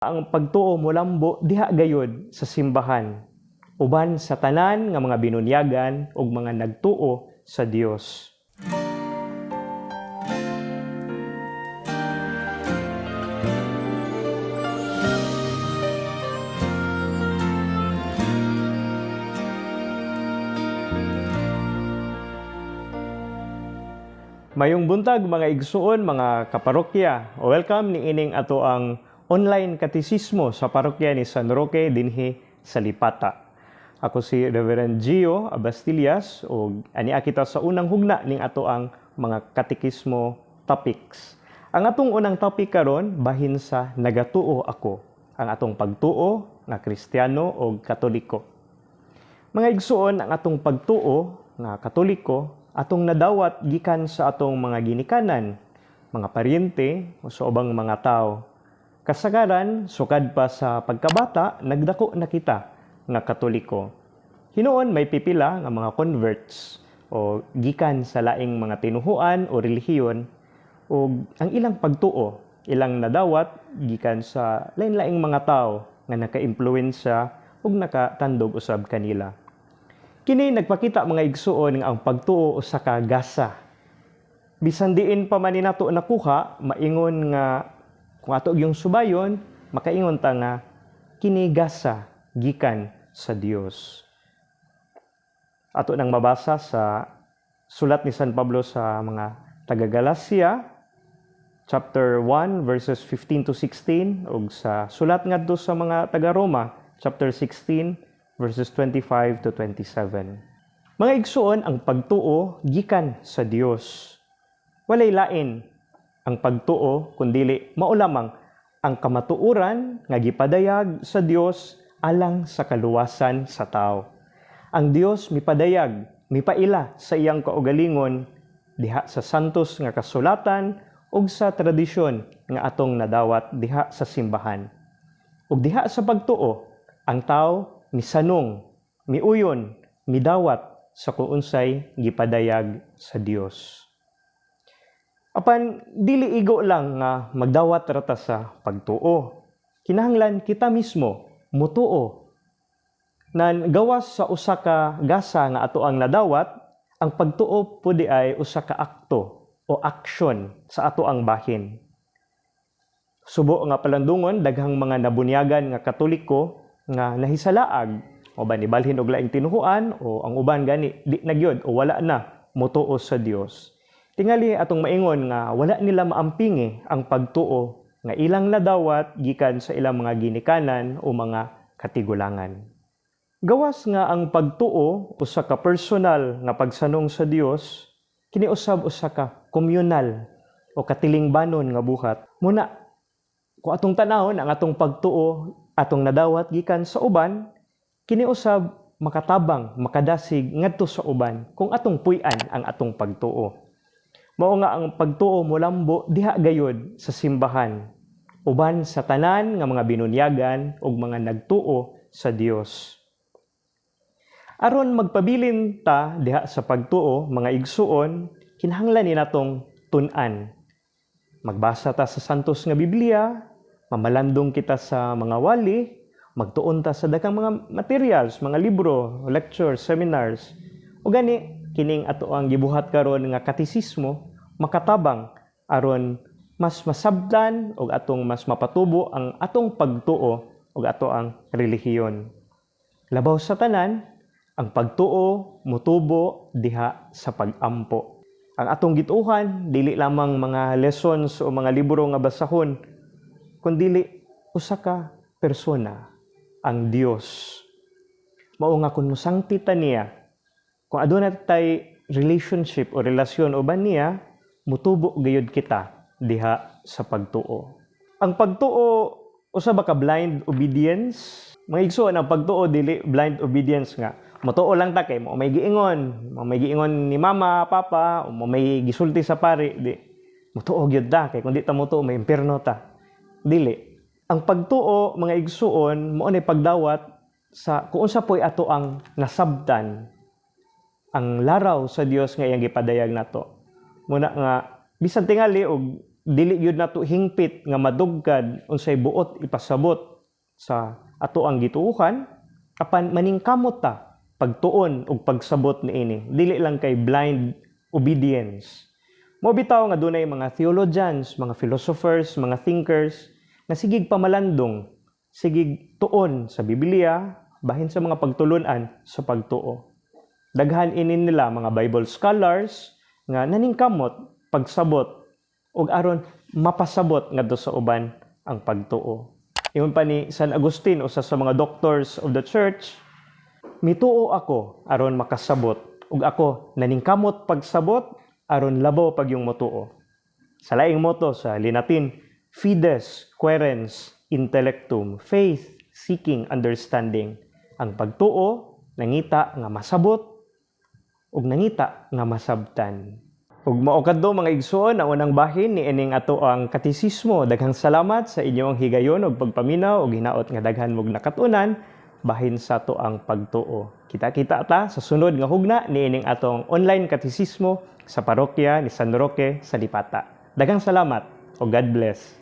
Ang pagtuo molambo diha gayod sa simbahan, uban sa tanan nga mga binunyagan ug mga nagtuo sa Dios. Mayong buntag mga igsuon, mga kaparokya. Welcome ni ining ato ang online katisismo sa parokya ni San Roque dinhi sa Lipata. Ako si Reverend Gio Abastillas ug ania kita sa unang hugna ning ato ang mga katikismo topics. Ang atong unang topic karon bahin sa nagatuo ako, ang atong pagtuo nga Kristiyano o Katoliko. Mga igsuon, ang atong pagtuo nga Katoliko atong nadawat gikan sa atong mga ginikanan, mga paryente o sa ubang mga tao. Kasagaran, sukad pa sa pagkabata, nagdako na kita nga Katoliko. Hinuon may pipila nga mga converts o gikan sa laing mga tinuhuan o relihiyon o ang ilang pagtuo, ilang nadawat gikan sa lain-laing mga tao nga naka-impluwensya ug nakatandog usab kanila. Kini nagpakita mga igsuon nga ang pagtuo usa ka gasa. Bisan diin pa man ni nato nakuha, maingon nga kung ato yung subayon, makaingon ta nga kini gasa gikan sa Dios. Ato nang mabasa sa sulat ni San Pablo sa mga taga-Galacia, chapter 1 verses 15 to 16, ug sa sulat ngadto sa mga taga-Roma, chapter 16 verses 25 to 27. Mga igsuon, ang pagtuo gikan sa Dios. Walay lain ang pagtuo kundili mao lamang ang kamatuoran nga gipadayag sa Dios alang sa kaluwasan sa tao. Ang Dios mipadayag, mipaila sa iyang kaugalingon diha sa santos nga kasulatan ug sa tradisyon nga atong nadawat diha sa simbahan. Ug diha sa pagtuo, ang tao misanong, miuyon, midawat sa kung unsay gipadayag sa Dios. Apan dili igo lang nga magdawat ra ta sa pagtuo. Kinahanglan kita mismo mutuo. Nan gawas sa usa ka gasa nga ato ang nadawat, ang pagtuo pudi ay usa ka akto o aksyon sa ato ang bahin. Subo nga palandungon, daghang mga nabunyagan nga Katoliko nga nahisalaag o ba nibalhin og laing tinuhuan o ang uban gani di na gyud o wala na motuo sa Dios. Tingali atong maingon nga wala nila maampingi ang pagtuo nga ilang nadawat gikan sa ilang mga ginikanan o mga katigulangan. Gawas nga ang pagtuo usa ka personal nga pagsanong sa Dios, kini usab usa ka communal o katilingbanon nga buhat. Muna, kung atong tanawon ang atong pagtuo atong nadawat gikan sa uban, kini usab makatabang, makadasig ngadto sa uban kung atong puy-an ang atong pagtuo. Mao nga ang pagtuo molambo diha gayod sa simbahan, uban sa tanan nga mga binunyagan ug mga nagtuo sa Dios. Aron magpabilin ta diha sa pagtuo, mga igsuon, kinahanglan ni natong tun-an. Magbasa ta sa santos nga Biblia, mamalandong kita sa mga wali, magtuon ta sa daghang mga materials, mga libro, lectures, seminars. O gani kining ato ang gibuhat karon nga katisismo makatabang aron mas masabtan og atong mas mapatubo ang atong pagtuo og ato ang relihiyon. Labaw sa tanan, ang pagtuo mutubo diha sa pag-ampo. Ang atong gituohan dili lamang mga lessons o mga libro nga basahon, kundili usa ka persona, ang Dios. Mao nga kun mosangpit ta niya, kung aduna tay relationship o relasyon uban niya, mutubo gayud kita diha sa pagtuo. Ang pagtuo usa ba ka blind obedience? Mga igsuon, ang pagtuo dili blind obedience nga motuo lang ta kay mo may giingon, mo may giingon ni mama, papa, o mo may gisulti sa pari, di motuo gyud ta kay kung di ta motuo may impierno ta. Dili. Ang pagtuo, mga igsuon, mao ni pagdawat sa kung unsa po'y ato ang nasabtan, ang laraw sa Dios nga iyang gipadayag nato. Muna nga bisan tingali og Dili gyud nato hingpit nga madugkad unsay buot ipasabot sa ato ang gituohan, apan maningkamot ta pagtuon ug pagsabot niini. Dili lang kay blind obedience. Mao bitaw nga dunay mga theologians, mga philosophers, mga thinkers nga sigig pamalandong, sigig tuon sa Biblia, bahin sa mga pagtulunan sa pagtuo. Daghan ini nila mga Bible scholars nga naningkamot pagsabot ug aron mapasabot ngadto sa uban ang pagtuo. Ingon pa ni San Agustin, usa sa mga doctors of the church, "Mituo ako aron makasabot ug ako naningkamot pagsabot aron labaw pa gyung motuo." Sa laing motto sa Linatin, "Fides quaerens intellectum," faith seeking understanding. Ang pagtuo nangita nga masabot ug nangita nga masabtan. Ug mao kadto, mga igsoon, ang unang bahin ni ining ato ang katisismo. Daghang salamat sa inyong higayon ug pagpaminaw ug hinaot nga daghan mog nakatunan bahin sa ato ang pagtuo. Kita-kita ta sa sunod nga hugna niining atong online katisismo sa parokya ni San Roque sa Lipata. Daghang salamat o God bless.